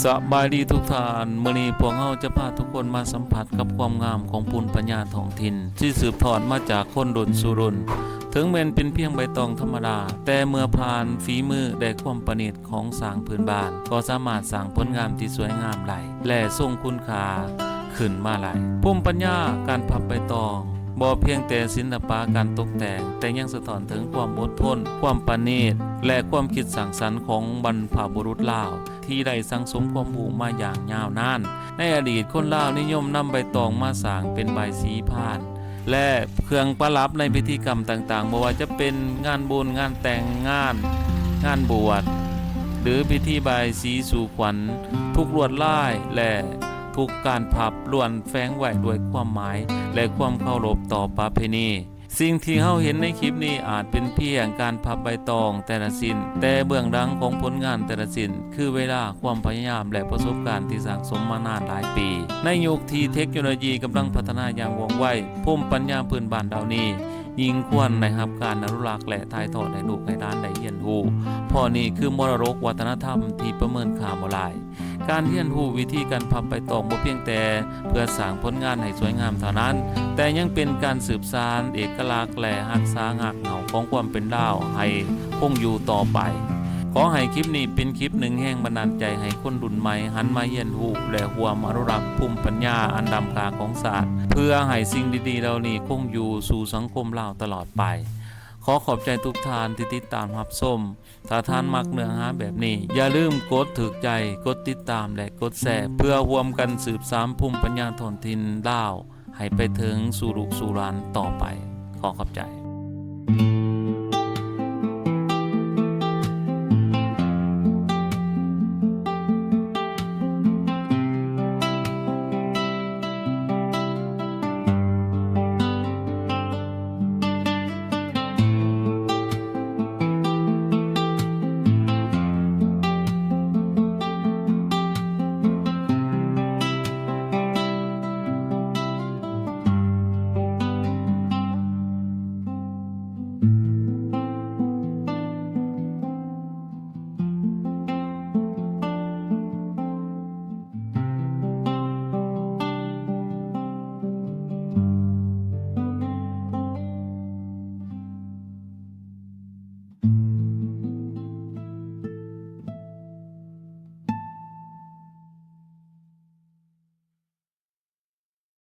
ສະບາຍດີທຸກທ່ານ, ມື້ນີ້ພວກເຮົາຈະພາທຸກຄົນມາສຳຜັດກັບຄວາມງາມຂອງພູມປັນຍາທ້ອງຖິ່ນ ທີ່ສືບທອດມາຈາກຄົນລຸ້ນສູ່ລຸ້ນ. ເຖິງແມ່ນເປັນພຽງໃບຕອງທຳມະດາ, ແຕ່ເມື່ອຜ່ານຝີມື ແລະ ຄວາມປະນີດຂອງຊ່າງພື້ນບ້ານ, ກໍສາມາດສ້າງຜົນງານທີ່ສວຍງາມໄດ້ ແລະ ຊົງຄຸນຄ່າຂຶ້ນມາຫຼາຍ. ພູມປັນຍາການພັບໃບຕອງ ບໍ່ພຽງແຕ່ສິລະປະການຕົກແຕ່ງ, ແຕ່ຍັງສະທ້ອນເຖິງຄວາມອົດທົນ, ຄວາມປະນີດ ແລະ ຄວາມຄິດສ້າງສັນຂອງບັນພະບຸລຸດລາວ ທີ່ໄດ້ສັ່ງສົມຄວາມຮູ້ມາຢ່າງຍາວນານ. ໃນອະດີດ, ຄົນລາວນິຍົມນຳໃບຕອງມາສ້າງເປັນບາຍສີພານ ແລະ ເຄື່ອງປະດັບໃນພິທີກຳຕ່າງໆ, ບໍ່ວ່າຈະເປັນງານບຸນ, ງານແຕ່ງງານ, ງານບວດ ຫຼື ພິທີບາຍສີສູ່ຂວັນ. ທຸກລວດລາຍ ແລະ ທຸກການພັບລ້ວນແຝງໄວ້ດ້ວຍຄວາມໝາຍ ແລະ ຄວາມເຄົາລົບຕໍ່ປະເພນີ. ສິ່ງທີ່ເຮົາເຫັນໃນຄລິບນີ້ອາດເປັນພຽງການພັບໃບຕອງແຕ່ລະຊິ້ນ, ແຕ່ເບື້ອງຫຼັງຂອງຜົນງານແຕ່ລະຊິ້ນ ຄືເວລາ, ຄວາມພະຍາຍາມ ແລະ ປະສົບການທີ່ສັ່ງສົມມານານຫຼາຍປີ. ໃນຍຸກທີ່ເທັກໂນໂລຢີກຳລັງພັດທະນາຢ່າງວ່ອງໄວ, ພູມປັນຍາພື້ນບ້ານເຫຼົ່ານີ້ຍິ່ງຄວນໄດ້ຮັບການອະນຸລັກ ແລະ ຖ່າຍທອດໃຫ້ລູກໃຫ້ຫຼານໄດ້ຮຽນຮູ້, ເພາະນີ້ຄືມໍລະດົກວັດທະນະທຳທີ່ປະເມີນຄ່າບໍ່ຫຼາຍ. ການຮຽນຮູ້ວິທີການພັບໃບຕອງບໍ່ພຽງແຕ່ເພື່ອສ້າງຜົນງານໃຫ້ສວຍງາມເທົ່ານັ້ນ, ແຕ່ຍັງເປັນການສືບສານເອກະລັກ ແລະ ຮັກສາຮາກເຫງົ້າຂອງຄວາມເປັນລາວໃຫ້ຄົງຢູ່ຕໍ່ໄປ. ຂໍໃຫ້ຄລິບນີ້ເປັນຄລິບໜຶ່ງແຮງບັນດານໃຈໃຫ້ຄົນລຸ້ນໃໝ່ຫັນມາຮຽນຮູ້ ແລະ ຮ່ວມອະນຸລັກພູມປັນຍາອັນລ້ຳຄ່າຂອງຊາດ, ເພື່ອໃຫ້ສິ່ງດີໆເຫຼົ່ານີ້ຄົງຢູ່ສູ່ສັງຄົມລາວຕະຫຼອດໄປ. ຂໍຂອບໃຈທຸກທ່ານທີ່ຕິດຕາມຮັບຊົມ. ຖ້າທ່ານມັກເນື້ອຫາແບບນີ້, ຢ່າລືມກົດຖືກໃຈ, ກົດຕິດຕາມ ແລະ ກົດແຊ ເພື່ອຮ່ວມກັນສືບສານພູມປັນຍາທ້ອງຖິ່ນລາວໃຫ້ໄປເຖິງສູ່ລູກສູ່ຫຼານຕໍ່ໄປ. ຂໍຂອບໃຈ.